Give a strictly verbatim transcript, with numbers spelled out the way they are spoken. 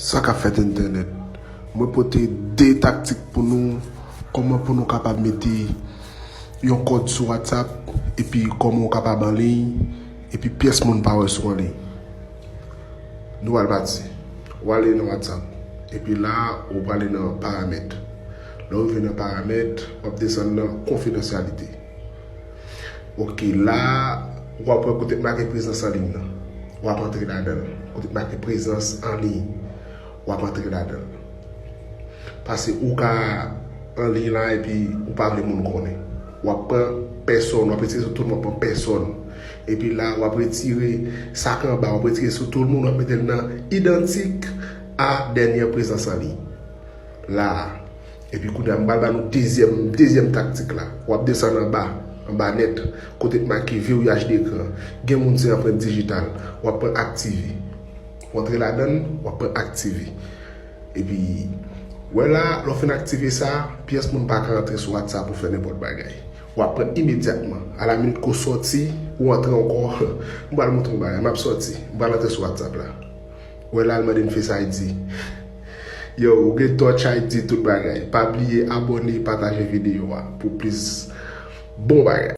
Sa k ap fèt entènèt? Mwen pote de taktik pou nou, kòman pou nou kapab mete yon kòd sou WhatsApp, epi kòman w kapab anliy, epi pyès moun pa wè sou anliy. Nou al pati. W ale nan WhatsApp. Epi la, ou prale nan paramèt. Lè w rive nan paramèt, w ap desann nan konfidansyalite. Ok, la, w ap wè kote k make prezans anliy nan. W ap antre ladan l. Kote k make prezans anliy, w ap antre ladan l. Paske ou ka anliy la epi ou pa vle moun konnen. W ap pran pèsòn, w ap retire sou tout moun, w ap pran pèsòn. Epi la, w ap retire sa k anba, w ap retire sou tout moun, w ap mete l nan idantik a dènye prezans anliy. La a. Epi kounye a, m pral ba nou dezyèm, dezyèm taktik la. W ap desann anba, anba nèt, kote k make verrouillage d'écran. Gen moun se anprent dijital. W ap pran aktive. W antre ladan l, w ap pran aktive. Epi, wè la, lè w fin aktive sa, pyès moun pa ka antre sou WhatsApp ou fè nenpòt bagay. W ap pran imedyatman. A la minit ke w sòti, ou antre ankò. M pral montre w bagay. M ap sòti. M pral antre sou WhatsApp la. Wè la, l mande m Face I D. Yo, ou gen Touch I D tout bagay. Pa bliye abòne, pataje videyo a pou plis bon bagay.